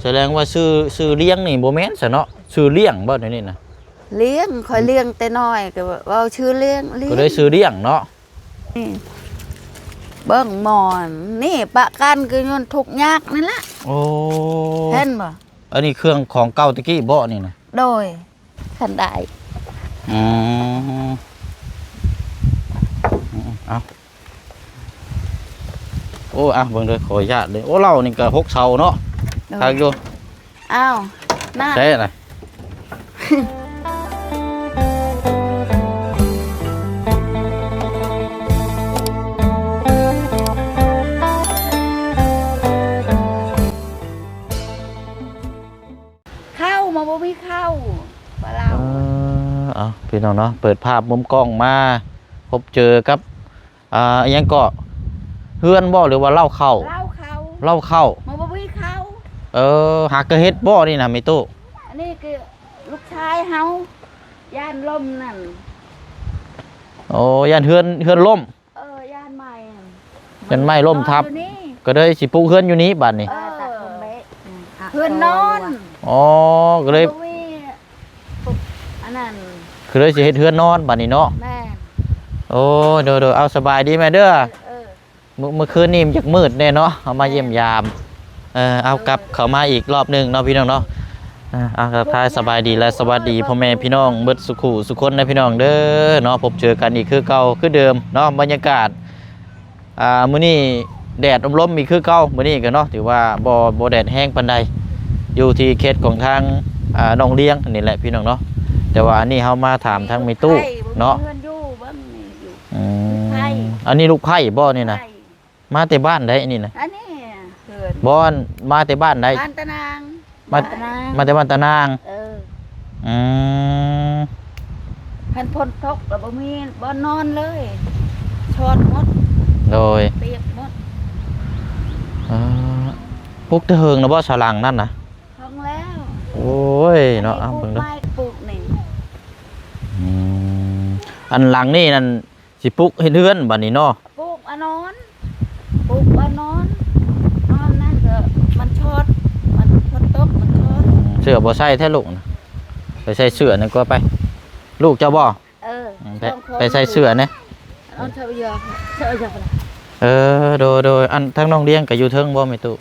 ສະແດງວ່າຊື່ ຊື່ລ້ຽງນີ້ບໍ່ແມ່ນຊະເນາະ? ຊື່ລ້ຽງບໍ່ດຽວນີ້ນະ? ລ້ຽງ ຂ້ອຍລ້ຽງແຕ່ນ້ອຍ ກໍເວົ້າຊື່ລ້ຽງ ລ້ຽງ ກໍເລີຍຊື່ລ້ຽງເນາະ. ນີ້ ເບິ່ງໝໍນນີ້ ປະກັນກໍຍ້ອນທຸກຍາກນີ້ລະ. ໂອ້ ເຫັນບໍ່? ອັນນີ້ເຄື່ອງຂອງເກົ່າແຕ່ກີ້ບໍ່ນີ້ນະ? ໂດຍ. ຄັນໄດ້ ອືມ ເອົາ ໂອ້ ອ່ະ ເບິ່ງເດີ ຂໍອະນຸຍາດເດີ. ໂອ້ ເຫຼົ້ານີ້ກໍຫົກເສົາເນາະ. ເອີ ຄັກຢູ່. ອ້າວ ນັ້ນ ໃຊ່ລະ ເຂົ້າມາ ບໍ່ມີເຂົ້າ ປາລາວ. ເອີ ເອົາ ພີ່ນ້ອງເນາະ ເປີດພາບມຸມກ້ອງມາ ພົບເຈີກັບ ອ່າ ອີຫຍັງເກາະ ເຮືອນບໍ່ ຫຼືວ່າເລົ້າເຂົ້າ? ເລົ້າເຂົ້າ ເລົ້າເຂົ້າ ມັນບໍ່ມີເຂົ້າ. ເອີ ຫາກະເຮັດບໍ່ນີ້ນະແມ່ຕູ້? ອັນນີ້ຄືລູກຊາຍເຮົາ ຢ້ານລົ້ມນັ້ນ. ໂອ້ ຢ້ານເຮືອນ ເຮືອນລົ້ມ. ເອີ ຢ້ານໄໝ້ ຢ້ານໄໝ້ລົ້ມທັບ ກໍເລີຍຊິປຸກເຮືອນຢູ່ນີ້ບາດນີ້. ເອີ ເຮືອນນອນ. ອໍ ກໍເລີຍ ອັນນັ້ນ ຄືເລີຍຊິເຮັດເຮືອນນອນບາດນີ້ເນາະ. ແມ່ນ. ໂອ້ ໂດຍໆ ເອົາ ສະບາຍດີແມ່ເດີ. ເອີ ມື້ ມື້ຄືນນີ້ມັນຈັກມືດແດ່ເນາະ ເຮົາມາຢ້ຽມຢາມ. ເອີ ເອົາ ເອີ ກັບເຂົ້າມາອີກລອບໜຶ່ງເນາະ ພີ່ນ້ອງເນາະ. ເອີ ເອົາ ທັກທາຍສະບາຍດີ ແລະ ສະຫວັດດີພໍ່ແມ່ພີ່ນ້ອງເບິດສູ່ຄູ່ສູ່ຄົນນະ ພີ່ນ້ອງເດີເນາະ. ພົບເຈີກັນອີກຄືເກົ່າຄືເດີມເນາະ. ບັນຍາກາດ ອ່າ ມື້ນີ້ແດດລົມໆອີກຄືເກົ່າ ມື້ນີ້ກໍເນາະ ຖືວ່າບໍ່ ບໍ່ແດດແຮງປານໃດ ຢູ່ທີ່ເຂດຂອງທາງ ອ່າ ໜອງລຽງນີ້ແຫຼະ ພີ່ນ້ອງເນາະ. ແຕ່ວ່າອັນນີ້ເຮົາມາຖາມທາງແມ່ຕູ້ເນາະ. ເຮືອນຢູ່ເບິ່ງນີ້ຢູ່. ອືມ ອັນນີ້ລູກໃພ້ບໍ່ນີ້ນະ? ມາແຕ່ບ້ານໃດນີ້ນະ? ອັນນີ້ເຮືອນ ບໍ່ ມາແຕ່ບ້ານໃດ? ບ້ານຕານາງ. ມາ ມາແຕ່ບ້ານຕານາງ. ເອີ ອືມ ຄັນຝົນຕົກລະບໍ່ມີບ່ອນນອນເລີຍ ຊອດໝົດ. ໂດຍ ປຽກໝົດ. ເອີ ປຸກແຕ່ເຫິງນະບໍ່ ສາຫຼັງນັ້ນນະ? ເຫິງແລ້ວ. ໂອ້ຍເນາະ ເອົາເບິ່ງເດີ ປູກນີ້. ອືມ ອັນຫຼັງນີ້ນັ້ນ ຊິປຸກເຮັດເຮືອນບາດນີ້ເນາະ. ປູກອານອນ ປູກອານອນ ນອນນັ້ນກໍມັນຊອດ ມັນຝົນຕົກມັນຊອດ. ເສື້ອບໍ່ໃສ່ແທ້ລູກນະ ໄປໃສ່ເສື້ອນັ້ນກວ່າໄປ. ລູກເຈົ້າບໍ່? ເອີ ໄປໃສ່ເສື້ອແດ່. ເອີ ໂດຍໆ ອັນທາງນ້ອງລ້ຽງກໍຢູ່ເທິງບໍ່ແມ່ຕູ້?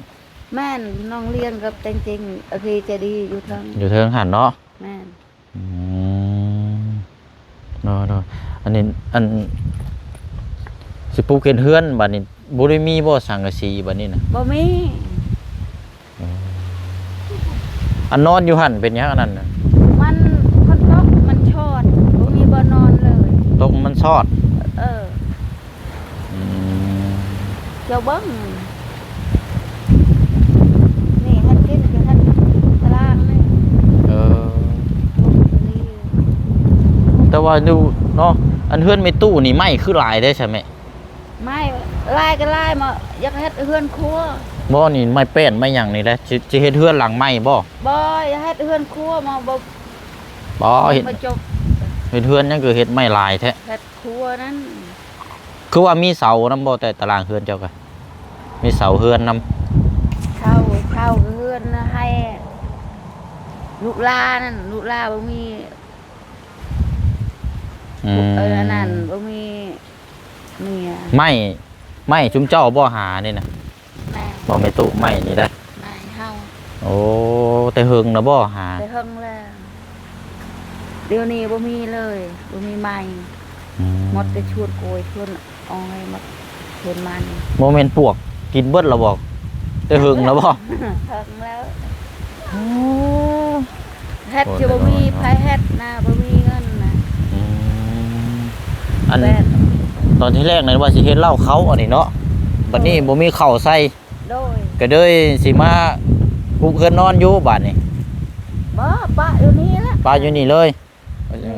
ແມ່ນ ນ້ອງລ້ຽງກັບແຕງຈິງ ອາພີໃຈດີຢູ່ເທິງ ຢູ່ເທິງຫັ້ນເນາະ. ແມ່ນ. ອືມ ໂດຍໆ ອັນນີ້ ອັນ ຊິປຸກເຮັດເຮືອນບາດນີ້ ບໍ່ໄດ້ມີບໍ່ສັງກະສີບາດນີ້ນະ? ບໍ່ມີ. ອັນນອນຢູ່ຫັ້ນເປັນຫຍັງອັນນັ້ນນະ? ມັນ ມັນຕົກ ມັນຊອດ ບໍ່ມີບ່ອນນອນເລີຍ. ຕົກມັນຊອດ. ເອີ. ອືມ ເຈົ້າເບິ່ງ ນີ້ຫັ້ນກິນຄືຫັ້ນຕາລາງນີ້. ເອີ ແຕ່ວ່າຢູ່ເນາະ ອັນເຮືອນແມ່ຕູ້ນີ້ໄມ້ຄືຫຼາຍແທ້ຊະແມ່? ໄມ້ຫຼາຍກໍຫຼາຍ ມາຢາກເຮັດເຮືອນຄົວ. ບໍ່ ນີ້ໄມ້ແປ້ນໄມ້ຫຍັງນີ້ແຫຼະ ຊິ ຊິເຮັດເຮືອນຫຼັງໃໝ່ບໍ່? ບໍ່ ຢາກເຮັດເຮືອນຄົວ ມາບໍ່ ບໍ່ເຮັດ ບໍ່ຈົບ. ເຮັດເຮືອນຫຍັງຄືເຮັດໄມ້ຫຼາຍແທ້? ເຮັດ ຄົວນັ້ນ ຄືວ່າມີເສົານຳບໍ່? ແຕ່ຕາລາງເຮືອນເຈົ້າກະມີເສົາເຮືອນນຳ. ເສົາ ເສົາເຮືອນໃຫ້ລູກຫຼານນັ້ນ ລູກຫຼານບໍ່ມີ ອືມ ເອີ ອັນນັ້ນ ບໍ່ມີເມຍ. ໄມ້ ໄມ້ຊຸມເຈົ້າບໍ່ຫານີ້ນະ? ແມ່ນ. ບໍ່ແມ່ຕູ້ ໄມ້ນີ້ໄດ໋ ໄມ້ເຮົາ. ໂອ້ ແຕ່ເຫິງນະບໍ່ຫາ? ແຕ່ເຫິງແລ້ວ ດຽວນີ້ບໍ່ມີເລີຍ ບໍ່ມີໄມ້. ອືມ ໝົດແຕ່ຊວນກ້ວຍ ຊວນອ້ອຍ ໝົດຊວນມັນ. ບໍ່ແມ່ນປວກກິນເບິດລະບໍ່? ແຕ່ເຫິງລະບໍ່? ເຫິງແລ້ວ. ໂອ້ ເຮັດ ໂອ້ ຈະບໍ່ມີ ນ້ອຍໆ ໃຜເຮັດນະ ບໍ່ມີເງິນນະ. ອືມ ອັນ ແມ່ນ ຕອນທີແລກນັ້ນວ່າຊິເຮັດເລົ້າເຂົ້າອັນນີ້ເນາະ ບັດນີ້ ເອີ ບໍ່ມີເຂົ້າໃສ່ ໂດຍ ກໍເລີຍຊິມາປຸກເຮືອນນອນຢູ່ບາດນີ້. ບໍ່ ປະຢູ່ນີ້ລະ ປະຢູ່ນີ້ເລີຍ. ນີ້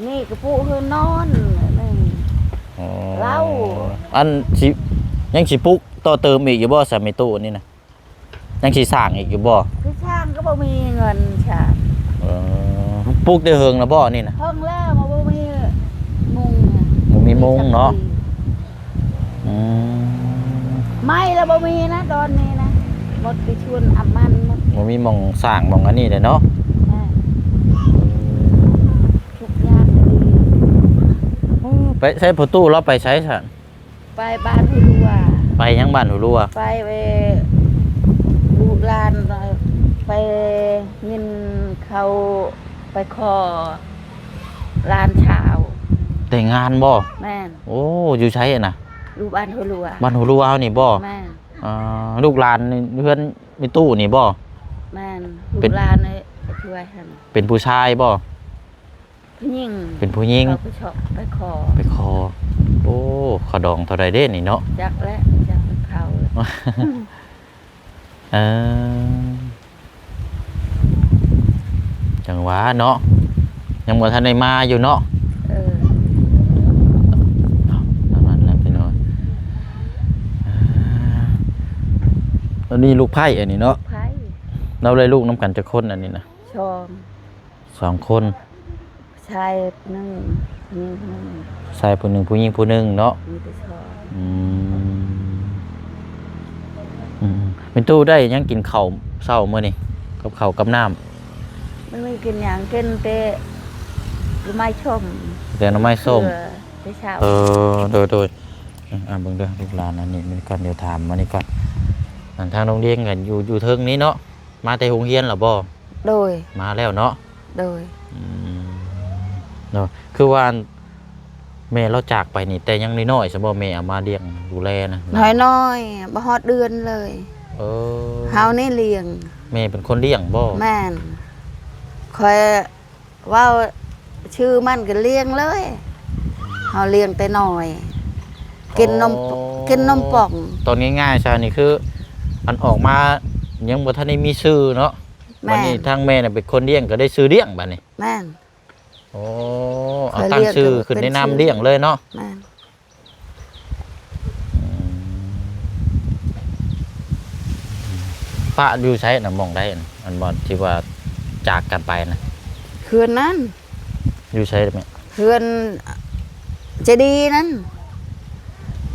ນີ້ກໍປຸກເຮືອນນອນນີ້. ອໍ ເລົ້າ ອັນຊິ ຍັງຊິປຸກຕໍ່ເຕີມອີກຢູ່ບໍ່ຊະແມ່ຕູ້ນີ້ນະ? ຍັງຊິສ້າງອີກຢູ່ບໍ່? ຄືສ້າງກໍບໍ່ມີເງິນສ້າງ. ເອີ ປຸກໄດ້ເຫິງແລ້ວບໍ່ນີ້ນະ? ເຫິງແລ້ວ ມາບໍ່ມີມຸງ ບໍ່ມີມຸງເນາະ. ອືມ ໄມ້ລະບໍ່ມີນະ ຕອນນີ້ນະ ໝົດແຕ່ຊວນອາມັນ ໝົດແ ບໍ່ມີໝ່ອງສ້າງໝ່ອງອັນນີ້ແຫຼະເນາະ. ແມ່ນ ທຸກຍາກ. ໂອ້ ໄປໃສ ພໍ່ຕູ້ລາວໄປໃສຊັ້ນ? ໄປບ້ານຫູຫຼວ. ໄປຫຍັງບ້ານຫູຫຼວ? ໄປເວ ລູກຫຼານ ໄປຍິນເຂົາໄປຂໍຫຼານສາວ. ແຕ່ງງານບໍ່? ແມ່ນ. ໂອ້ ຢູ່ໃສຫັ້ນນະ? ຢູ່ບ້ານຫູຫຼວ. ບ້ານຫູຫຼວເຮົານີ້ບໍ່? ແມ່ນ. ອ່າ ລູກຫຼານນີ້ເຮືອນແມ່ຕູ້ນີ້ບໍ່? ແມ່ນ. ເປັນ ລູກຫຼານນີ້ຊ່ວຍຫັ້ນ. ເປັນຜູ້ຊາຍບໍ່? ຜູ້ຍິງ. ເປັນຜູ້ຍິງ. ເຂົາໄປເຊາະ ໄປຂໍ ໄປຂໍ. ໂອ້ ຄ່າດອງເທົ່າໃດເດ້ນີ້ເນາະ? ຈັກແຫຼະ ຈັກນຳເຂົາ. ເອີ ຈັ່ງຫວາເນາະ ຍັງບໍ່ທັນໄດ້ມາຢູ່ເນາະ. ເອີ ເອົາ ປະມານນັ້ນແຫຼະພີ່ນ້ອງ. ອ່າ ອັນນີ້ລູກໃພ້ອັນນີ້ເນາະ. ໃພ້ ລາວໄດ້ລູກນຳກັນຈັກຄົນອັນນີ້ນະ? ສອງ ສອງຄົນ. ຊາຍໜຶ່ງ ຍິງໜຶ່ງ. ຊາຍຜູ້ໜຶ່ງ ຜູ້ຍິງຜູ້ໜຶ່ງເນາະ. ມີແຕ່ສອງ. ອືມ ອືມໆ ແມ່ຕູ້ໄດ້ຫຍັງກິນເຂົ້າເຊົ້າມື້ນີ້ ກັບເຂົ້າກັບນ້ຳ? ບໍ່ໄດ້ກິນຫຍັງ ກິນແຕ່ໜໍ່ໄມ້ສົ້ມ. ແຕ່ໜໍ່ໄມ້ສົ້ມ ເພື່ອແຕ່ເຊົ້າ. ເອີ ໂດຍໆ. ອ່າ ເບິ່ງເດີລູກຫຼານ ອັນນີ້ມັນກ່ອນ ດຽວຖາມອັນນີ້ກ່ອນ. ອັນທາງໂຮງຮຽນກັນຢູ່ ຢູ່ເທິງນີ້ເນາະ. ມາແຕ່ໂຮງຮຽນແລ້ວບໍ່? ໂດຍ. ມາແລ້ວເນາະ. ໂດຍ. ອືມ ເນາະ ຄືວ່າແມ່ລາວຈາກໄປນີ້ ແຕ່ຍັງນ້ອຍໆ ຊະບໍ່ ແມ່ເອົາມາລ້ຽງດູແລນະ? ນ້ອຍໆ ບໍ່ຮອດເດືອນເລີຍ. ເອີ ເຮົານີ້ລ້ຽງ. ແມ່ເປັນຄົນລ້ຽງບໍ່? ແມ່ນ. ຂ້ອຍເວົ້າຊື່ມັນກໍລ້ຽງເລີຍ. ເຮົາລ້ຽງແຕ່ນ້ອຍ ກິນນົມ ອໍ ກິນນົມປ່ອງ. ຕອນງ່າຍໆຊະນີ້ຄື ອັນອອກມາຍັງບໍ່ທັນໄດ້ມີຊື່ເນາະ. ແມ່ນ. ບັດນີ້ທາງແມ່ນະເປັນຄົນລ້ຽງ ກໍໄດ້ຊື່ລ້ຽງບັດນີ້. ແມ່ນ. ໂອ້ ເອົາຕັ້ງຊື່ຂຶ້ນໃນນາມລ້ຽງເລີຍເນາະ. ແມ່ນ. ອືມ ປະຢູ່ໃສນະ ໝ່ອງໃດ ອັນບ່ອນທີ່ວ່າຈາກກັນໄປນະ? ເຮືອນນັ້ນ. ຢູ່ໃສແມ່? ເຮືອນເຈດີນັ້ນ.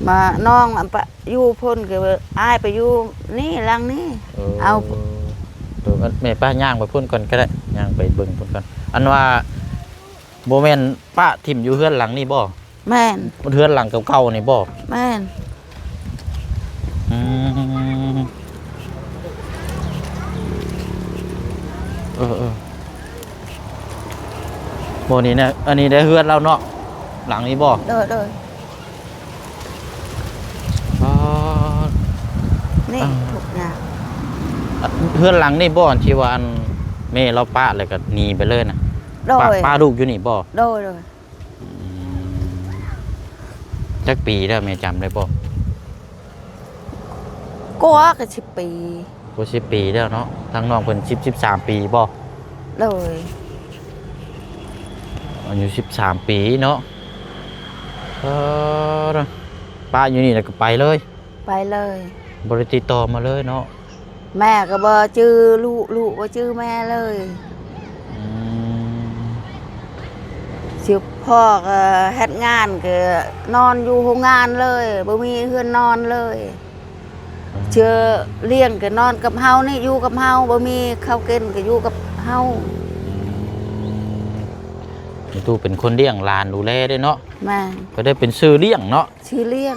ມານ້ອງປະຢູ່ພຸ້ນ ກໍອ້າຍໄປຢູ່ນີ້ ຫຼັງນີ້. ເອີ ເອົາ ໂດຍ ແມ່ ໄປ ຍ່າງໄປພຸ້ນກ່ອນກໍໄດ້ ຍ່າງໄປເບິ່ງພຸ້ນກ່ອນ. ອັນວ່າ ບໍ່ແມ່ນປະຖິ້ມຢູ່ເຮືອນຫຼັງນີ້ບໍ່? ແມ່ນ. ເຮືອນຫຼັງເກົ່າໆນີ້ບໍ່? ແມ່ນ. ອືມ ເອີໆ ບໍ່ ນີ້ນະ ອັນນີ້ໄດ້ເຮືອນລາວເນາະ ຫຼັງນີ້ບໍ່? ໂດຍໆ. ອໍ ນີ້ ອ່າ ທຸກຍາກ. ເຮືອນຫຼັງນີ້ບໍ່ ທີ່ວ່າອັນແມ່ລາວປະແລ້ວກໍໜີໄປເລີຍນະ? ໂດຍ. ປະ ປະລູກຢູ່ນີ້ບໍ່? ໂດຍໆ. ອືມ ຈັກປີແລ້ວແມ່ ຈຳໄດ້ບໍ່? ກວ່າກໍສິບປີ. ກວ່າສິບປີແລ້ວເນາະ. ທາງນ້ອງເພິ່ນສິບ ສິບສາມປີບໍ່? ໂດຍ. ອາຍຸສິບສາມປີເນາະ. ເອີ ປະຢູ່ນີ້ແລ້ວກໍໄປເລີຍ? ໄປເລີຍ. ບໍ່ໄດ້ຕິດຕໍ່ມາເລີຍເນາະ. ແມ່ກໍບໍ່ຈື່ລູກ ລູກບໍ່ຈື່ແມ່ເລີຍ. ອືມ ຊິພໍ່ກໍເຮັດງານ ກໍນອນຢູ່ໂຮງງານເລີຍ ບໍ່ມີເຮືອນນອນເລີຍ. ເຊື່ອລ້ຽງກໍນອນກັບເຮົານີ້ ຢູ່ກັບເຮົາ ບໍ່ມີເຂົ້າກິນກໍຢູ່ກັບເຮົາ. ແມ່ຕູ້ເປັນຄົນລ້ຽງຫຼານດູແລເດ້ເນາະ. ແມ່ນ. ກໍໄດ້ເປັນຊື່ລ້ຽງເນາະ. ຊື່ລ້ຽງ.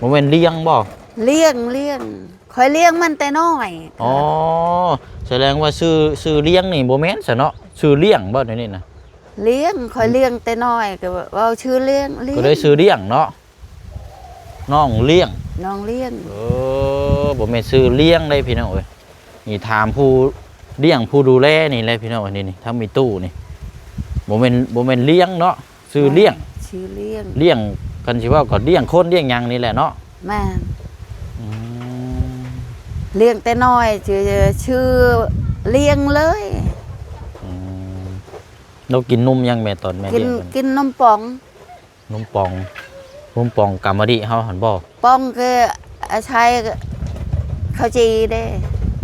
ບໍ່ແມ່ນລ້ຽງບໍ່? ລ້ຽງ ລ້ຽງ. ຂ້ອຍລ້ຽງມັນແຕ່ນ້ອຍ. ອໍ ສະແດງວ່າຊື່ ຊື່ລ້ຽງນີ້ບໍ່ແມ່ນຊະເນາະ. ຊື່ລ້ຽງບໍ່ດຽວນີ້ນະ? ລ້ຽງ ຂ້ອຍລ້ຽງແຕ່ນ້ອຍ ກໍເວົ້າຊື່ລ້ຽງ ລ້ຽງ ກໍເລີຍຊື່ລ້ຽງເນາະ. ນ້ອງລ້ຽງ ນ້ອງລ້ຽງ. ເອີ ບໍ່ແມ່ນຊື່ລ້ຽງເດ້ພີ່ນ້ອງເອີຍ. ນີ້ຖາມຜູ້ລ້ຽງ ຜູ້ດູແລນີ້ແຫຼະພີ່ນ້ອງ. ອັນນີ້ນີ້ ທາງແມ່ຕູ້ນີ້ ບໍ່ແມ່ນ ບໍ່ແມ່ນລ້ຽງເນາະ. ຊື່ລ້ຽງ. ຊື່ລ້ຽງ. ລ້ຽງ ຄັນຊິເວົ້າກໍລ້ຽງຄົນລ້ຽງຫຍັງນີ້ແຫຼະເນາະ. ແມ່ນ. ອືມ ລ້ຽງແຕ່ນ້ອຍ ຊື່ ຊື່ລ້ຽງເລີຍ. ອືມ ລາວກິນນົມຫຍັງແມ່ ຕອນແມ່ລ້ຽງ? ກິນນົມປ່ອງ. ນົມປ່ອງ ນົມປ່ອງກຳມະດິເຮົາຫັ້ນບໍ່? ປ່ອງຄືໃສ່ເຂົ້າຈີ່ເດ້.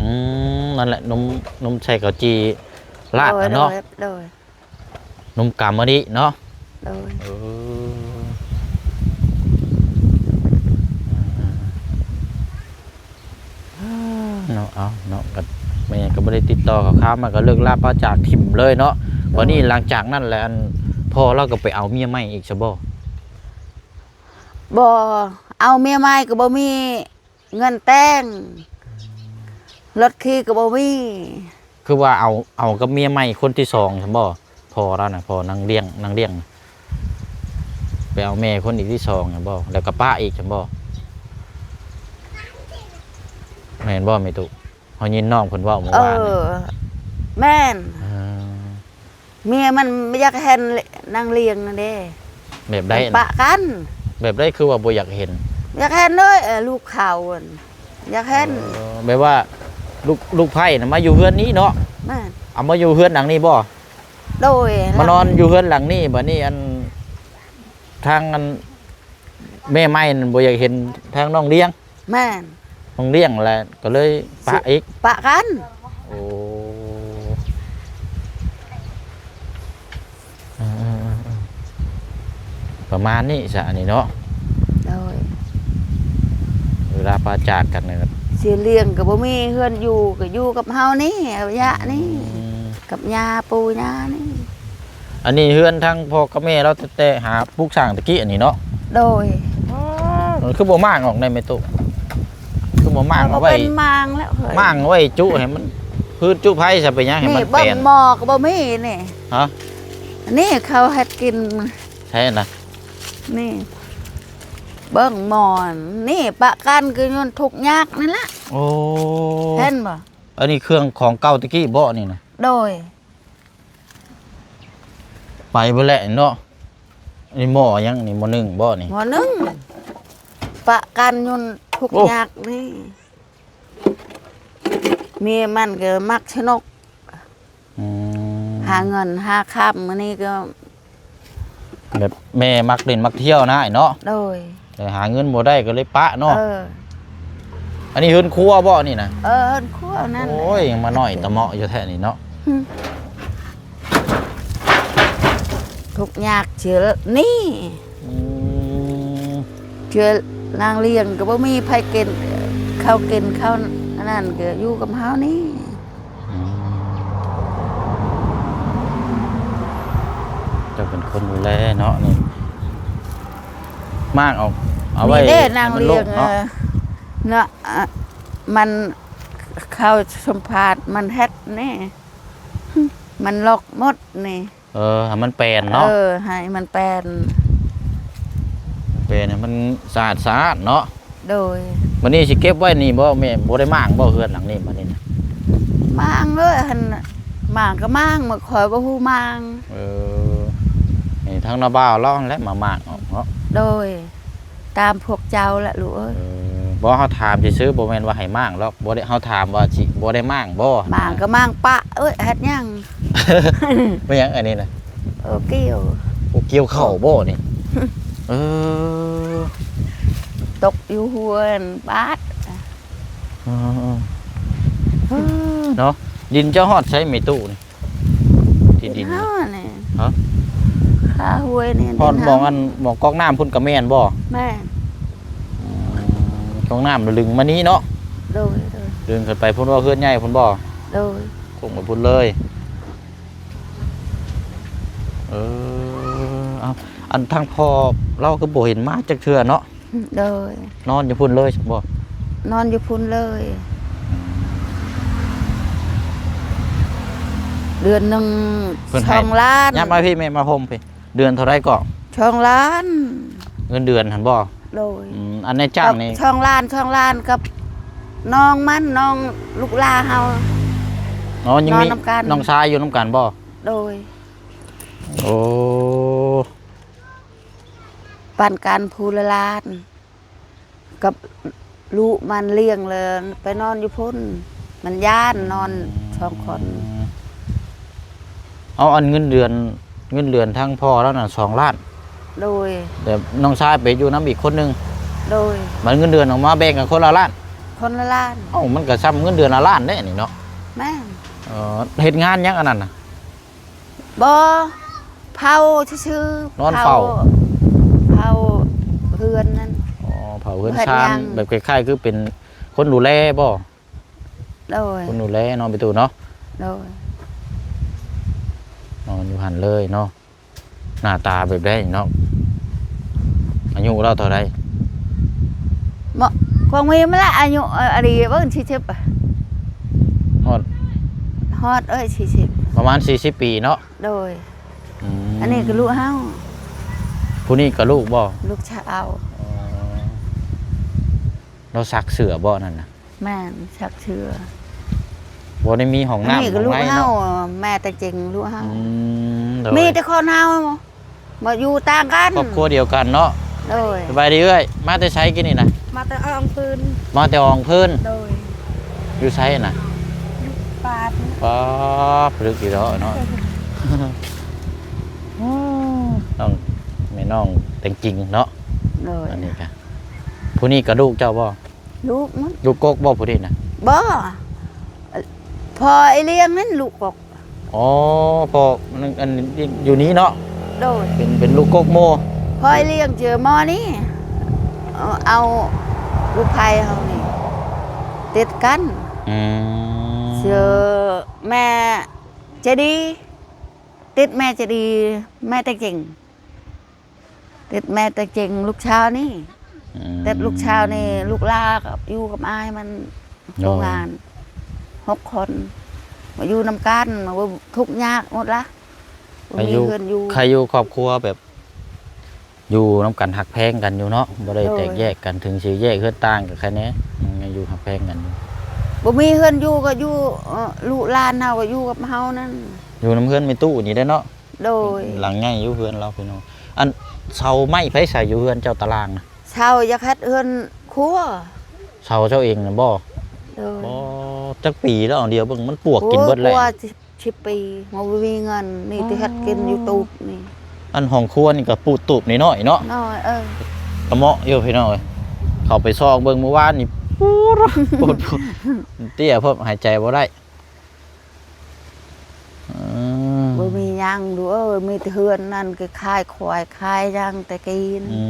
ອືມ ນັ້ນແຫຼະ ນົມ ນົມໃສ່ເຂົ້າຈີ່ລາດນະເນາະ. ໂດຍ ໂດຍ ໂດຍ. ນົມກຳມະດິເນາະ. ໂດຍ. ເອີ ເນາະ ເອົາເນາະ ກໍ ແມ່ກໍບໍ່ໄດ້ຕິດຕໍ່ເຂົາ ຄາມາກໍເລີກລາປາຈາກຖິ້ມເລີຍເນາະ. ໂດຍ ບັດນີ້ຫຼັງຈາກນັ້ນແຫຼະ ອັນ ພໍ່ລາວກໍໄປເອົາເມຍໃໝ່ອີກຊະບໍ່? ບໍ່ ເອົາເມຍໃໝ່ກໍບໍ່ມີເງິນແຕ່ງ ລົດຂີ່ກໍບໍ່ມີ. ຄືວ່າເອົາ ເອົາກັບເມຍໃໝ່ຄົນທີສອງຊັ້ນບໍ່? ພໍ່ລາວນະ ພໍ່ນາງລ້ຽງ ນາງລ້ຽງນະ ໄປເອົາແມ່ຄົນອີກທີສອງຊັ້ນບໍ່? ແລ້ວກໍປະອີກຊັ້ນບໍ່? ແມ່ນບໍ່ແມ່ຕຸ? ເຮົາຍິນນ້ອງເພິ່ນເວົ້າເມື່ອວານນີ້. ເອີ ແມ່ນ. ເອີ ເມຍມັນບໍ່ຢາກເຫັນນາງລ້ຽງນັ້ນເດ້. ແບບໃດ? ມັນປະກັນ. ແບບໃດຄືວ່າບໍ່ຢາກເຫັນ? ຢາກເຫັນເລີຍ ເອີ ລູກເຂົາຫັ້ນ ຢາກເຫັນ. ເອີ ແບບວ່າລູກ ລູກໃພ້ນະມາຢູ່ເຮືອນນີ້ເນາະ? ແມ່ນ. ເອົາມາຢູ່ເຮືອນຫຼັງນີ້ບໍ່? ໂດຍ ມານອນຢູ່ເຮືອນຫຼັງນີ້. ບັດນີ້ ອັນ ທາງ ອັນ ແມ່ໃໝ່ນັ້ນບໍ່ຢາກເຫັນທາງນ້ອງລ້ຽງ. ແມ່ນ. ນ້ອງລ້ຽງແຫຼະ ກໍເລີຍປະອີກ ປະກັນ. ໂອ້ ເອີໆໆໆ ປະມານນີ້ຊະ ອັນນີ້ເນາະ. ໂດຍ ເວລາປາຈາກກັນນີ້ ຊິລ້ຽງກໍບໍ່ມີເຮືອນຢູ່ ກໍຢູ່ກັບເຮົານີ້ ອາຍະນີ້ ອືມ ກັບຍ່າປູ່ຍ່ານີ້. ອັນນີ້ເຮືອນທາງພໍ່ກັບແມ່ລາວແຕ່ ແຕ່ຫາປຸກສ້າງຕະກີ້ອັນນີ້ເນາະ? ໂດຍ. ອໍ ຄືບໍ່ມ້າງອອກໄດ້ແມ່ຕຸ? ຄືບໍ່ມ້າງເອົາໄວ້? ເຮົາກໍເປັນມ້າງແລ້ວເຮີ້ຍ ມ້າງໄວ້ຈຸໃຫ້ມັນ ຄືຈຸໄຟຊະ ເປັນຫຍັງໃຫ້ມັນແປນ? ນີ້ເບິ່ງໝໍ້ກໍບໍ່ມີນີ້. ຮະ? ນີ້ເຂົາເຮັດກິນແທ້ນະ ນີ້ ເບິ່ງໝໍ້ນີ້ ປະກັນຄືຍ້ອນທຸກຍາກນີ້ລະ. ໂອ້ ເຫັນບໍ່? ອັນນີ້ເຄື່ອງຂອງເກົ່າແຕ່ກີ້ບໍ່ນີ້ນະ? ໂດຍ. ໄປເບິດແລ້ວເນາະ. ອັນນີ້ໝໍ້ຫຍັງນີ້? ໝໍ້ໜຶ່ງບໍ່ນີ້? ໝໍ້ໜຶ່ງ ປະກັນຢູ່ທຸກ ໂອ້ ຍາກນີ້. ເມຍມັນກໍມັກສະໜຸກ ອືມ ຫາເງິນຫາຄຳ ມື້ນີ້ກໍ ແບບແມ່ມັກຫຼິ້ນມັກທ່ຽວນະເນາະ. ໂດຍ. ແຕ່ຫາເງິນບໍ່ໄດ້ກໍເລີຍປະເນາະ. ເອີ ອັນນີ້ເຮືອນຄົວບໍ່ນີ້ນະ? ເອີ ເຮືອນຄົວນັ້ນ. ໂອ້ຍ ຍັງມານ້ອຍຕະເໝາະຢູ່ແທ້ນີ້ເນາະ. ຫຶ ທຸກຍາກເທື່ອນີ້. ອືມ ເທື່ອນາງລ້ຽງກໍບໍ່ມີໃຜກິນ ເຂົ້າກິນເຂົ້າອັນນັ້ນ ກໍຢູ່ກັບເຮົານີ້. ອືມ ເຈົ້າເປັນຄົນດູແລເນາະນີ້. ມ້າງອອກ ເອົາໄວ້ ນີ້ເດ້ ໃຫ້ມັນໂລ່ງ ນາງລ້ຽງ ເນາະ ເອີ ເນາະ ອະ ມັນເຂົ້າສຳພາດ ມັນເຮັດນີ້ ມັນລັອກໝົດນີ້. ເອີ ໃຫ້ມັນແປນເນາະ. ເອີ ໃຫ້ມັນແປນ ແປນໃຫ້ມັນສະອາດໆເນາະ. ໂດຍ. ບັດນີ້ຊິເກັບໄວ້ນີ້ບໍ່ແມ່? ບໍ່ໄດ້ມ້າງບໍ່ເຮືອນຫຼັງນີ້ບັດນີ້ນະ? ມ້າງເລີຍຫັ້ນ ມ້າງກໍມ້າງ ມາ ຂ້ອຍບໍ່ຮູ້ມ້າງ. ເອີ ໃຫ້ທາງນ້າບ່າວລາວຫັ້ນແຫຼະມາມ້າງອອກເນາະ. ໂດຍ. ຕາມພວກເຈົ້າລະລູກເອີຍ. ເອີ ບໍ່ ເຮົາຖາມຊື່ໆ ບໍ່ແມ່ນວ່າໃຫ້ມ້າງດອກ. ບໍ່ໄດ້ ເຮົາຖາມວ່າຊິບໍ່ໄດ້ມ້າງບໍ່? ມ້າງກໍມ້າງປະ ເອີຍ ເຮັດຫຍັງ? ແມ່ນຫຍັງອັນນີ້ນະ? ເອີ ກ່ຽວ. ໂອ້ ກ່ຽວເຂົ້າບໍ່ນີ້? ເອີ ຕົກຢູ່ຫົວບາດ. ເອີ ເນາະ. ດິນເຈົ້າຮອດໃສແມ່ຕູ້ນີ້? ທີ່ດິນ ເຮົານີ້. ຮະ? ຄາຫ້ວຍນີ້ ຮອດ ດິນເຮົາ ໝ່ອງອັນ ໝ່ອງກອກນ້ຳພຸ້ນກໍແມ່ນບໍ່? ແມ່ນ. ອືມ ກອກນ້ຳລຶງມານີ້ເນາະ? ໂດຍ ໂດຍ. ດຶງຂຶ້ນໄປພຸ້ນບໍ່? ເຮືອນໃຫຍ່ພຸ້ນບໍ່? ໂດຍ. ໂຄ້ງໄປພຸ້ນເລີຍ. ເອີ ເອົາ ອັນທາງພໍ່ລາວຄືບໍ່ເຫັນມາຈັກເທື່ອເນາະ? ໂດຍ. ນອນຢູ່ພຸ້ນເລີຍບໍ່? ນອນຢູ່ພຸ້ນເລີຍ. ເດືອນໜຶ່ງ ເພິ່ນໃຫ້ ສອງລ້ານ. ຫຍັບມາພີ້ແມ່ ມາໂຮມພີ້. ເດືອນເທົ່າໃດເກາະ? ສອງລ້ານ. ເງິນເດືອນຫັ້ນບໍ່? ໂດຍ. ອືມ ອັນນາຍຈ້າງນີ້ ສອງລ້ານ ສອງລ້ານກັບນ້ອງມັນ ນ້ອງລູກຫຼ້າເຮົາ. ອໍ ຍັງມີ ນອນນຳກັນ ນ້ອງຊາຍຢູ່ນຳກັນບໍ່? ໂດຍ. ໂອ້ ປັນກັນຜູ້ລະລ້ານ ກັບລູກມັນລ້ຽງ ແລ້ວໄປນອນຢູ່ພຸ້ນ ມັນຢ້ານນອນສອງຄົນ. ເອົາ ອັນເງິນເດືອນ ເງິນເດືອນທາງພໍ່ລາວນະ ສອງລ້ານ. ໂດຍ. ແຕ່ນ້ອງຊາຍໄປຢູ່ນຳອີກຄົນໜຶ່ງ. ໂດຍ. ບັດເງິນເດືອນອອກມາແບ່ງກັນຄົນລະລ້ານ. ຄົນລະລ້ານ. ເອົ້າ ມັນກໍຊ່ຳເງິນເດືອນລະລ້ານເດ້ນີ້ເນາະ. ແມ່ນ. ເອີ ເຮັດງານຫຍັງອັນນັ້ນນະ? ບໍ່ ເຝົ້າຊື່ໆ. ນອນເຝົ້າ ເຝົ້າ ເຝົ້າເຮືອນນັ້ນ. ອໍ ເຝົ້າເຮືອນຊານ ເຮັດຫຍັງ ແບບຄ້າຍໆຄືເປັນຄົນດູແລບໍ່? ໂດຍ ຄົນດູແລເນາະ ແມ່ຕູ້ເນາະ. ໂດຍ ນອນຢູ່ຫັ້ນເລີຍເນາະ. ໜ້າຕາແບບໃດເນາະ? ອາຍຸລາວເທົ່າໃດ? ເມາະ ຂອງມີມາລະ ອາຍຸ ເອີ ອັນນີ້ເບິ່ງ ສີ່ສິບ ຮອດ ຮອດ ເອີຍ ສີ່ສິບ ປະມານສີ່ສິບປີເນາະ. ໂດຍ ອືມ ອັນນີ້ກໍລູກເຮົາ. ຜູ້ນີ້ກໍລູກບໍ່? ລູກຊາວ. ອໍ ລາວຊັກເສື້ອບໍ່ນັ້ນນະ? ແມ່ນ ຊັກເສື້ອ. ບໍ່ໄດ້ມີຫ້ອງນ້ຳ ອັນນີ້ກໍລູກເຮົາ ແມ່ແຕ່ເຈັງລູກເຮົາ. ອືມ ໂດຍ ມີແຕ່ຄົນເຮົາ ມາຢູ່ຕ່າງກັນ ຄອບຄົວດຽວກັນເນາະ. ໂດຍ ສະບາຍດີເອື້ອຍ ມາແຕ່ໃສກີ້ນີ້ນະ? ມາແຕ່ອ່າງເພີນ. ມາແຕ່ອ່າງເພີນ. ໂດຍ ຢູ່ໃສນະ? ຢູ່ປາດ. ປາດ ລຶກຢູ່ດອກເນາະ. ນ້ອງ ແມ່ນ້ອງແຕ່ງຈິງເນາະ. ໂດຍ ອັນນີ້ກະ ຜູ້ນີ້ກະລູກເຈົ້າບໍ່? ລູກມັນ. ລູກກົກບໍ່ຜູ້ນີ້ນະ? ບໍ່ ພໍ່ອ້າຍລ້ຽງນັ້ນລູກກົກ. ອໍ ພໍ່ ອັນ ອັນ ຢູ່ນີ້ເນາະ. ໂດຍ ເປັນ ເປັນລູກກົກໝູ່. ພໍ່ອ້າຍລ້ຽງເຈີໝໍນີ້ ເອົາ ເອົາລູກໃພ້ເຮົານີ້ຕິດກັນ. ອືມ ເຈີແມ່ໃຈດີ ຕິດແມ່ໃຈດີ ແມ່ແຕ່ເຈັງ. ຕິດແມ່ແຕ່ເຈັງລູກຊາວນີ້. ອືມ ຕິດລູກຊາວນີ້ ລູກຫຼ້າກໍຢູ່ກັບອ້າຍມັນ. ໂດຍ ໂຮງງານຫົກຄົນ ມາຢູ່ນຳກັນ ໂອ້ ທຸກຍາກໝົດລະ ບໍ່ມີເຮືອນຢູ່. ໃຄຢູ່ ໃຄຢູ່ຄອບຄົວແບບຢູ່ນຳກັນ ຮັກແພງກັນຢູ່ເນາະ ບໍ່ໄດ້ ໂດຍ ແຕກແຍກກັນ. ເຖິງຊິແຍກເຮືອນຕ່າງກໍໃຄແດ່ ຍັງຢູ່ຮັກແພງກັນຢູ່. ບໍ່ມີເຮືອນຢູ່ກໍຢູ່ ເອີ ລູກຫຼານເຮົາກໍຢູ່ກັບເຮົານັ້ນ ຢູ່ນຳເຮືອນແມ່ຕູ້ນີ້ແຫຼະເນາະ. ໂດຍ ຫຼັງໃຫຍ່ຢູ່ເຮືອນລາວພີ່ນ້ອງ. ອັນເຊົ່າໄມ້ໃຜໃສ່ຢູ່ເຮືອນເຈົ້າຕາລາງນະ? ເຊົ່າຢາກເຮັດເຮືອນຄົວ. ເຊົ່າເຈົ້າເອງນະບໍ່? ໂດຍ ບໍ່. ຈັກປີແລ້ວ? ດຽວເບິ່ງມັນປວກກິນເບິດແລ້ວ. ໂອ້ ກວ່າສິບ ສິບປີ ບໍ່ມີເງິນ ມີແຕ່ເຮັດກິນຢູ່ຕູບນີ້. ອໍ ອັນຫ້ອງຄົວນີ້ກໍປູດຕູບນ້ອຍໆເນາະ. ນ້ອຍ ເອີ ກະເໝາະຢູ່ພີ່ນ້ອງເອີຍ. ເຂົ້າໄປຊອກເບິ່ງມື້ວານນີ້ ປູດ ປູດ ເຕ້ຍ ເພິ່ນຫາຍໃຈບໍ່ໄດ້. ອືມ ບໍ່ມີຫຍັງລູກເອີຍ ມີແຕ່ເຮືອນນັ້ນ ກໍຂາຍຄວາຍຂາຍຫຍັງແຕ່ກີ້. ອື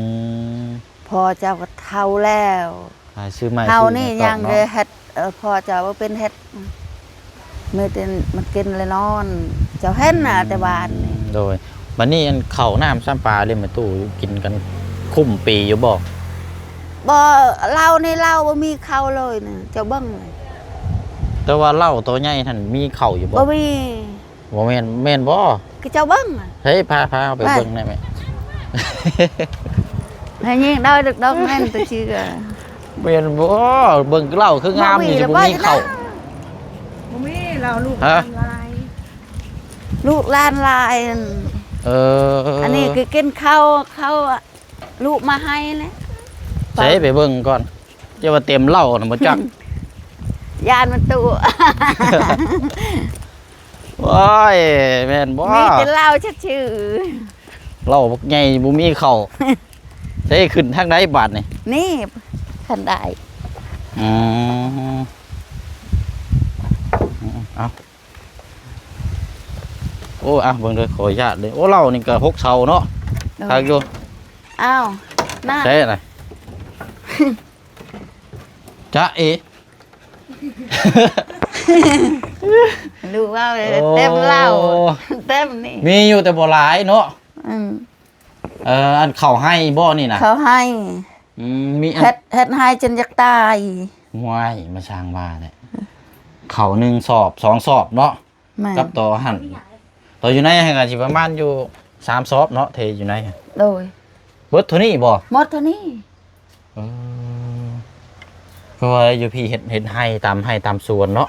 ມ ພໍ່ເຈົ້າກໍເຖົ້າແລ້ວ ຂາຍຊື້ໄມ້ ເຮົານີ້ຍັງເຮັດ ເອີ ພໍ່ເຈົ້າບໍ່ເປັນເຮັດ ມີແຕ່ມາກິນແລະນອນ ເຈົ້າເຫັນນະ ອືມ ແຕ່ບ້ານນີ້. ໂດຍ ບັດນີ້ອັນເຂົ້ານ້ຳຊຳປາເລີຍ ແມ່ຕູ້ ກິນກັນຄຸ້ມປີຢູ່ບໍ່? ບໍ່ ເຫຼົ້ານີ້ເຫຼົ້າບໍ່ມີເຂົ້າເລີຍນະ ເຈົ້າເບິ່ງ. ແຕ່ວ່າເຫຼົ້າໂຕໃຫຍ່ຫັ້ນມີເຂົ້າຢູ່ບໍ່? ບໍ່ມີ. ບໍ່ແມ່ນ ແມ່ນບໍ່? ຄືເຈົ້າເບິ່ງ. ເຮີ້ຍ ພາ ພາເຮົາໄປເບິ່ງໄດ້ແມ່? ໃຫ້ຍິງດອກ ດອກແມ່ນຕົວເຊື່ອ. ແມ່ນບໍ່? ເບິ່ງເຫຼົ້າຄືງາມນີ້ ບໍ່ມີ ຊິບໍ່ມີເຂົ້າ. ບໍ່ມີ ເຫຼົ້າລູກ ຮະ? ຫຼານຫຼາຍ ລູກຫຼານຫຼາຍ. ເອີ ອັນນີ້ຄືກິນເຂົ້າ ເຂົ້າ ລູກມາໃຫ້ແຫຼະ. ໃສ່ໄປເບິ່ງກ່ອນ ຈະວ່າເຕັມເຫຼົ້ານະບໍ່ຈັກ ຢ້ານມັນຕຸ. ໂອ້ຍ ແມ່ນບໍ່? ມີແຕ່ເຫຼົ້າຊື່ໆ ເຫຼົ້າບັກໃຫຍ່ບໍ່ມີເຂົ້າ. ໃສ່ຂຶ້ນທາງໃດບາດນີ້? ນີ້ ຄັນໄດ. ອືມ ເອົາ. ໂອ້ ອ່ະ ເບິ່ງເດີ ຂໍອະນຸຍາດເດີ. ໂອ້ ເຫຼົ້ານີ້ກໍຫົກເສົາເນາະ. ໂດຍ ຄັກຢູ່. ອ້າວ ນະ ໃສ່ລະ ຈະເອ ລູກເວົ້າເລີຍ. ໂອ້ ເຕັມເຫຼົ້າ ເຕັມນີ້ ມີຢູ່ແຕ່ບໍ່ຫຼາຍເນາະ. ອືມ ເອີ ອັນເຂົ້າໄຮ່ບໍ່ນີ້ນະ? ເຂົ້າໄຮ່. ອືມ ມີອັນ ເຮັດ ເຮັດໄຮ່ຈົນຢາກຕາຍ. ຫ້ວຍ ມາສ້າງວ່າແຫຼະ ເຂົ້າໜຶ່ງສອບ ສອງສອບເນາະ. ແມ່ນ ກັບຕໍ່ຫັ້ນ ຕໍ່ຢູ່ໃນຫັ້ນກໍຊິປະມານຢູ່ສາມສອບເນາະ ເທຢູ່ໃນ. ໂດຍ ເບິດເທົ່ານີ້ບໍ່? ໝົດເທົ່ານີ້. ເອີ ເພາະວ່າຢູ່ພີ້ເຮັດ ເຮັດໄຮ່ຕາມໄຮ່ຕາມສວນເນາະ.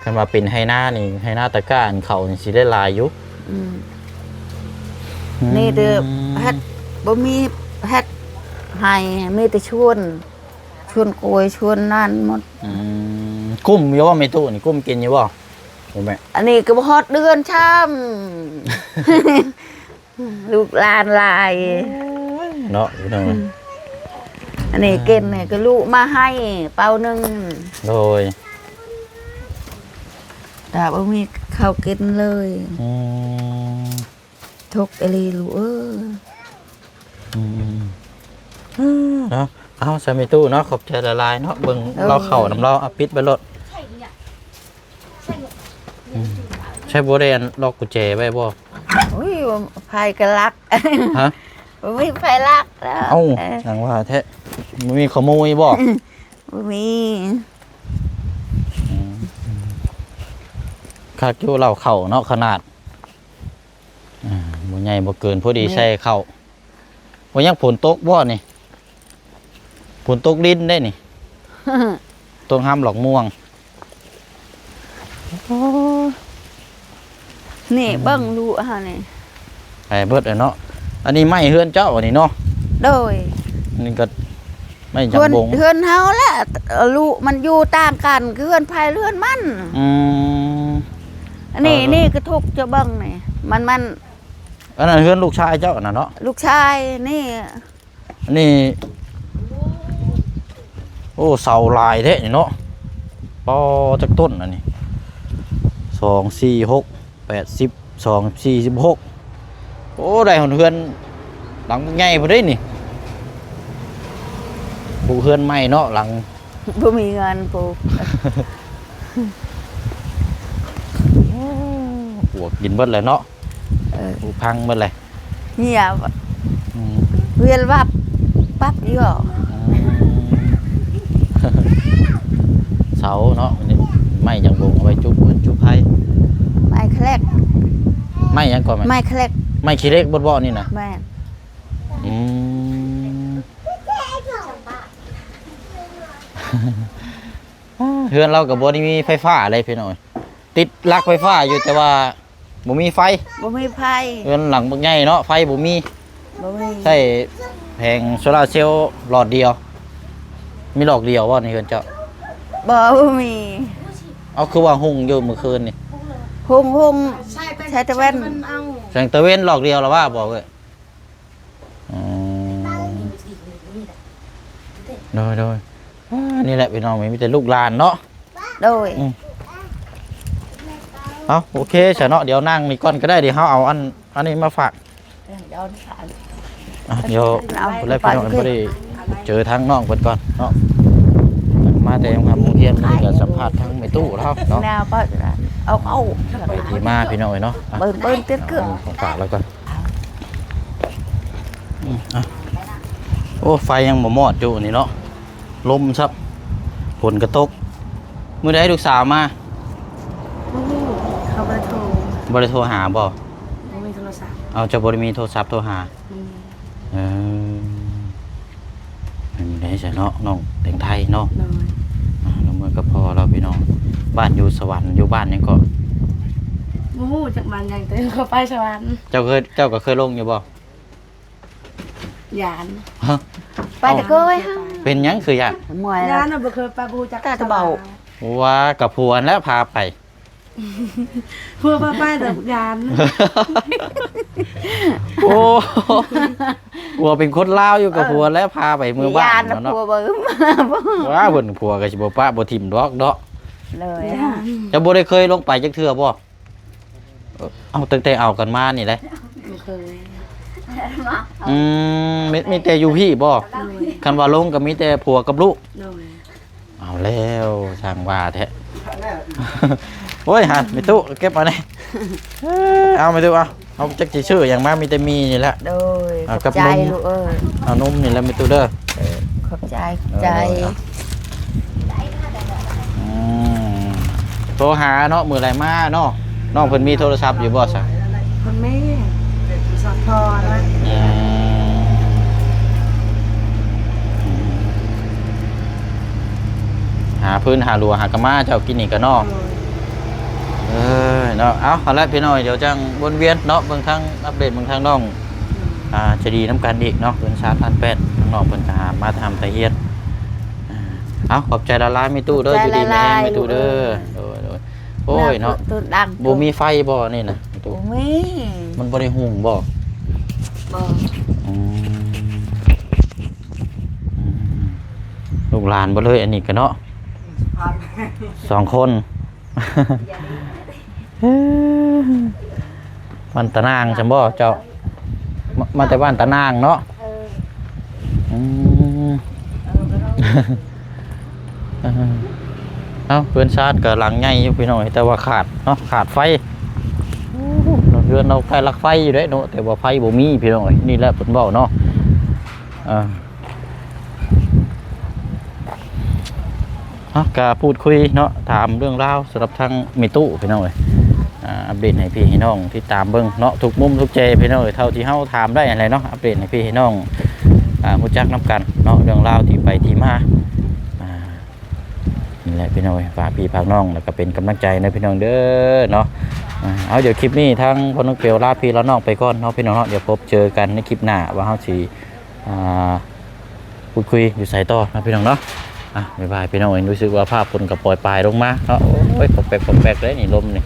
ຄັນວ່າເປັນໄຮ່ນານີ້ ໄຮ່ນາຕະກ້າ ອັນເຂົ້ານີ້ຊິໄດ້ຫຼາຍຢູ່. ອືມ ອືມ ມີແຕ່ເຮັດ ບໍ່ມີເຮັດໄຮ່ ມີແຕ່ຊວນ ຊວນກ້ວຍ ຊວນນັ້ນໝົດ. ອືມ ກຸ້ມຢູ່ບໍ່ແມ່ຕູ້ນີ້? ກຸ້ມກິນຢູ່ບໍ່? ບໍ່ແມ່ ອັນນີ້ກໍບໍ່ຮອດເດືອນຊ້ຳ ລູກຫຼານຫຼາຍ. ໂອ້ຍ ເນາະ ພີ່ນ້ອງ. ອືມ ອັນນີ້ ອືມ ກິນນີ້ກໍລູກມາໃຫ້ເປົາໜຶ່ງ. ໂດຍ ແຕ່ບໍ່ມີເຂົ້າກິນເລີຍ. ອືມ ທຸກອີ່ຫຼີລູກເອີຍ. ອືມ ເນາະ ເອົາ ສາມີຕູ້ເນາະ ຂອບໃຈຫຼາຍໆເນາະ. ເບິ່ງ ເອີ ລາວເຂົ້ານຳລາວ ເອົາ ປິດໄວ້ໂລດ. ບໍ່ໄດ້ອັນລັອກກຸນແຈໄວ້ບໍ່? ໂອ້ຍ ໃຜກໍລັກ. ຮະ? ບໍ່ມີໃຜລັກແລ້ວ. ເອົ້າ ເອີ ຫຍັງວ່າແທ້ ບໍ່ມີຂະໂມຍບໍ່? ບໍ່ມີ. ອືມ ຄັກຢູ່ ເຫຼົ້າເຂົ້າເນາະ ຂະໜາດ ອ່າ ບໍ່ໃຫຍ່ບໍ່ເກີນ ພໍດີ ແມ່ນ ໃສ່ເຂົ້າ. ວ່າຍັງຝົນຕົກບໍ່ນີ້? ຝົນຕົກລິນໄດ໋ນີ້ ຕົກຮຳດອກມ່ວງ. ໂອ້ ນີ້ ອືມ ເບິ່ງລູກເຮົານີ້ ໄປເບິດແລ້ວເນາະ. ອັນນີ້ໄມ້ເຮືອນເຈົ້າອັນນີ້ເນາະ? ໂດຍ. ນີ້ກໍໄມ້ຈຳບົງ ເຮືອນ ເຮືອນເຮົາແຫຼະ. ເອີ ລູກມັນຢູ່ຕ່າງກັນ ຄືເຮືອນໃຜເຮືອນມັນ. ອືມ ອັນນີ້ ເອີ ນີ້ກະທຸກ ເຈົ້າເບິ່ງນີ້ ມັນ ມັນ ອັນນັ້ນເຮືອນລູກຊາຍເຈົ້າອັນນັ້ນເນາະ? ລູກຊາຍນີ້. ອັນນີ້ ໂອ້ ເສົາຫຼາຍແທ້ນີ້ເນາະ. ປໍ ຈັກຕົ້ນອັນນີ້? ສອງ ສີ່ ຫົກ ແປດ ສິບ ສອງ ສີ່ ສິບຫົກ. ໂອ້ ໄດ້ຮອດເຮືອນຫຼັງໃຫຍ່ພຸ້ນເດ້ນີ້. ປູກເຮືອນໃໝ່ເນາະ ຫຼັງ ບໍ່ມີເງິນປູກ. ໂອ້ ປວກກິນເບິດແລ້ວເນາະ. ເອີ ປູກພັງເບິດແລ້ວ. ເຫຍບ ອືມ ວຽນວັບປັບຢູ່. ອືມ ເສົາເນາະ ໄມ້ຈັງບົງເອົາໄວ້ຈຸບເຮືອນຈຸບໄພ. ໄມ້ແຄລັກ. ໄມ້ຫຍັງກໍແມ່? ໄມ້ແຄລັກ. ໄມ້ຂີ້ເຫຼັກເບິດບໍ່ນີ້ນະ? ແມ່ນ. ອືມ ເຮືອນລາວກໍບໍ່ໄດ້ມີໄຟຟ້າເລີຍພີ່ນ້ອງ. ຕິດຫຼັກໄຟຟ້າຢູ່ ແຕ່ວ່າບໍ່ມີໄຟ. ບໍ່ມີໄຟ. ເຮືອນຫຼັງບັກໃຫຍ່ເນາະ ໄຟບໍ່ມີ. ບໍ່ມີ. ໃຊ້ແຜງໂຊລາເຊວຫຼອດດຽວ. ມີຫຼອກດຽວບໍ່ໃນເຮືອນເຈົ້າ? ບໍ່ ບໍ່ມີ. ເອົາ ຄືວ່າຮຸ່ງຢູ່ມື້ຄືນນີ້? ຮຸ່ງ ຮຸ່ງ ໃຊ້ແຕ່ ໃຊ້ແຕ່ແວ່ນ ແສງຕາເວັນຫຼອກດຽວລະວ່າບໍ່ເອີຍ? ອືມ ໂດຍ ໂດຍ. ອ່າ ນີ້ແຫຼະພີ່ນ້ອງ ມີແຕ່ລູກຫຼານເນາະ. ໂດຍ. ອືມ ເອົາ ໂອເຄຊະເນາະ ດຽວນັ່ງນີ້ກ່ອນກໍໄດ້ ດຽວເຮົາເອົາອັນ ອັນນີ້ມາຝາກ. ເອີ ດຽວນີ້ ອ່ະ ດຽວ ເອົາ ພຸ້ນແຫຼະພີ່ນ້ອງ ໄປ ບໍ່ໄດ້ເຈີທາງນ້ອງເພິ່ນກ່ອນເນາະ. ມາແຕ່ໂຮງຮຽນ ມື້ນີ້ກໍສຳພາດທາງແມ່ຕູ້ລາວເນາະ. ແນວກໍເອົາ ເອົາ ໄປທີ່ມາພີ່ນ້ອງເອີຍເນາະ. ອ່ະ ເບິ່ງ ເບິ່ງຕິດຄື ເອົາຂອງຝາກລາວກ່ອນ. ອືມ ອ່ະ ໂອ້ ໄຟຍັງບໍ່ມອດຢູ່ນີ້ເນາະ. ລົມຊັບ ຝົນກະຕົກ. ມື້ໃດລູກສາວມາ? ບໍ່ຮູ້ ເຂົາບໍ່ໄດ້ໂທ. ບໍ່ໄດ້ໂທຫາບໍ່? ບໍ່ມີໂທລະສັບ. ເອົາ ເຈົ້າບໍ່ໄດ້ມີໂທລະສັບໂທຫາ? ບໍ່ມີ. ເອີ ເປັນໄດຊະເນາະ ນ້ອງແຕງໄທເນາະ. ໂດຍ. ອ່າ ລົງເມືອກັບພໍ່ລາວພີ່ນ້ອງ. ບ້ານຢູ່ສະຫວັນ ຢູ່ບ້ານຫຍັງເກາະ? ບໍ່ຮູ້ຈັກບ້ານຫຍັງ ແຕ່ເຂົາໄປສະຫວັນ. ເຈົ້າເຄີຍ ເຈົ້າກໍເຄີຍລົງຢູ່ບໍ່? ຢ້ານ. ຮະ? ໄປແຕ່ເຄີຍ. ເອົ້າ ເປັນຫຍັງຄືຢ້ານ? ເມື່ອຍ. ຢ້ານນະ ບໍ່ເຄີຍໄປ ບໍ່ຮູ້ຈັກ. ແຕ່ເບົາ ວ່າກັບຜົວຫັ້ນແຫຼະພາໄປ. ຜົວພາໄປແຕ່ຢ້ານ. ໂອ້ ຜົວເປັນຄົນລາວຢູ່ກັບຜົວແຫຼະ ເອີ ພາໄປເມືອບ້ານເນາະ. ຢ້ານນະ ຜົວບໍ່ມາ. ວ່າເພິ່ນ ຜົວກໍຊິບໍ່ປະບໍ່ຖິ້ມດອກເນາະ. ເລີຍ. ເຈົ້າບໍ່ໄດ້ເຄີຍລົງໄປຈັກເທື່ອບໍ່? ເອີ ເອົາ ຕັ້ງແຕ່ເອົາກັນມານີ້ແຫຼະ. ບໍ່ເຄີຍ. ອືມ ມີ ມີແຕ່ຢູ່ພີ້ບໍ່? ໂດຍ. ຄັນວ່າລົງກໍມີແຕ່ຜົວກັບລູກ. ໂດຍ. ເອົາແລ້ວ ຊ່າງວ່າແທ້. ໂອ້ຍ ຫັ້ນ ແມ່ຕູ້ເກັບເອົາແດ່. ເອີ ເອົາ ແມ່ຕູ້ ເອົາ ເຮົາຈັກຊິຊື້ຫຍັງມາ ມີແຕ່ໝີ່ນີ້ແຫຼະ. ໂດຍ. ເອົາ ຂອບໃຈລູກເອີຍ. ເອົານົມນີ້ແຫຼະແມ່ຕູ້ເດີ. ເອີ ຂອບໃຈ ຂອບໃຈ. ເອີ ໂດຍ. ອືມ ໂທຫາເນາະ ມື້ໃດມາເນາະ. ນ້ອງເພິ່ນມີໂທລະສັບຢູ່ບໍ່ຊະ? ເພິ່ນມີ ໂທລະສັບພໍ່ນະ. ອືມ ຫາພື້ນຫາຫຼວງຫາກະມາເຈົ້າກິນນີ້ກະເນາະ. ໂດຍ. ເອີ ເນາະ ເອົາ ຫັ້ນແຫຼະພີ່ນ້ອງ ດຽວຈັ່ງວົນວຽນເນາະ ເບິ່ງທາງ ອັບເດດເບິ່ງທາງນ້ອງ ອືມ ອ່າ ໃຈດີນຳກັນອີກເນາະ. ເພິ່ນຊາດລ້ານແປດ ທາງນ້ອງເພິ່ນກະຫາມາແຕ່ຮ່ຳແຕ່ຮຽນ. ອ່າ ເອົາ ຂອບໃຈຫຼາຍໆ ແມ່ຕູ້ເດີ. ຢູ່ດີມີແຮງແມ່ຕູ້ເດີ. ໂດຍ ໂດຍ. ໂອ້ຍເນາະ ບໍ່ມີໄຟບໍ່ນີ້ນະແມ່ຕູ້? ບໍ່ມີ. ມັນບໍ່ໄດ້ຫຸ່ງບໍ່? ບໍ່. ອືມ ອືມ ລູກຫຼານເບິດເລີຍອັນນີ້ກະເນາະ. ສອງຄົນ. ບ້ານຕານາງຊັ້ນບໍ່ເຈົ້າ? ມາ ມາແຕ່ບ້ານຕານາງເນາະ. ເອີ ອືມ ເອີ ເອົາ ເຮືອນຊານກໍຫຼັງໃຫຍ່ຢູ່ພີ່ນ້ອງ ແຕ່ວ່າຂາດເນາະ ຂາດໄຟ. ເຮືອນລາວໃກ້ລັກໄຟຢູ່ເດ້ເນາະ ແຕ່ວ່າໄຟບໍ່ມີພີ່ນ້ອງເອີຍ ນີ້ແຫຼະເພິ່ນເວົ້າເນາະ. ອ່າ ເຮົາກະພູດຄຸຍເນາະ ຖາມເລື່ອງລາວສຳລັບທາງແມ່ຕູ້ພີ່ນ້ອງເອີຍ. ອ່າ ອັບເດດໃຫ້ພີ່ໃຫ້ນ້ອງຕິດຕາມເບິ່ງເນາະ ທຸກມຸມທຸກແຈພີ່ນ້ອງເອີຍ ເທົ່າທີ່ເຮົາຖາມໄດ້ຫັ້ນແຫຼະເນາະ ອັບເດດໃຫ້ພີ່ໃຫ້ນ້ອງ ອ່າ ຮູ້ຈັກນຳກັນເນາະ ເລື່ອງລາວທີ່ໄປທີ່ມາ. ອ່າ ນີ້ແຫຼະພີ່ນ້ອງເອີຍ ຝາກພີ່ຝາກນ້ອງ ແລ້ວກໍເປັນກຳລັງໃຈນະພີ່ນ້ອງເດີເນາະ. ອ່າ ເອົາ ດຽວຄລິບນີ້ທາງພໍ່ນ້ອງເປວລາພີ່ລານ້ອງໄປກ່ອນເນາະພີ່ນ້ອງເນາະ ດຽວພົບເຈີກັນໃນຄລິບໜ້າວ່າເຮົາຊິ ອ່າ ພູດຄຸຍຢູ່ໃສຕໍ່ເນາະພີ່ນ້ອງເນາະ. ອ່ະ ບາຍບາຍພີ່ນ້ອງເອີຍ ຮູ້ສຶກວ່າຟ້າຝົນກໍປ່ອຍປາຍລົງມາເນາະ. ໂອ້ຍ ປອກແປກໆເດ້ນີ້ ລົມນີ້.